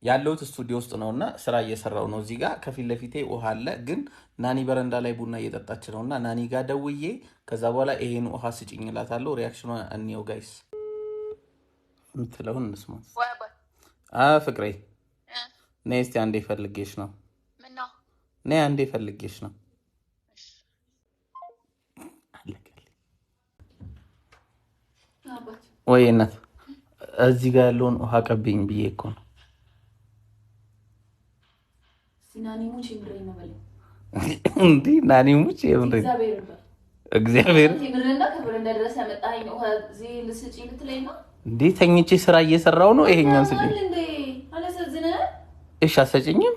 ያለሁት ስቱዲዮ ውስጥ ነው እና ስራ እየሰራው ነው። እዚህ ጋር ከፊት ለፊቴ ውሃ አለ፣ ግን ናኒ በረንዳ ላይ ቡና እየጠጣች ነው እና ናኒ ጋር ደውዬ ከዛ በኋላ ይሄን ውሃ ስጭኝ እላታለሁ። Reaction ኗ እንየው guys፣ የምትለውን እንስማ። ፍቅሬ ነይ እስቲ አንዴ ፈልጌሽ ነው። ነይ አንዴ ፈልጌሽ ነው። አለቀልኝ። ወይ እናት፣ እዚህ ጋር ያለውን ውሃ ቀብኝ ብዬ እኮ ነው። እንዲህ ናኒ ሙች የምሬን እግዚአብሔር እንዴ ተኝቼ ስራ እየሰራው ነው። ይሄኛውን ስጭኝ። እሺ አትሰጭኝም?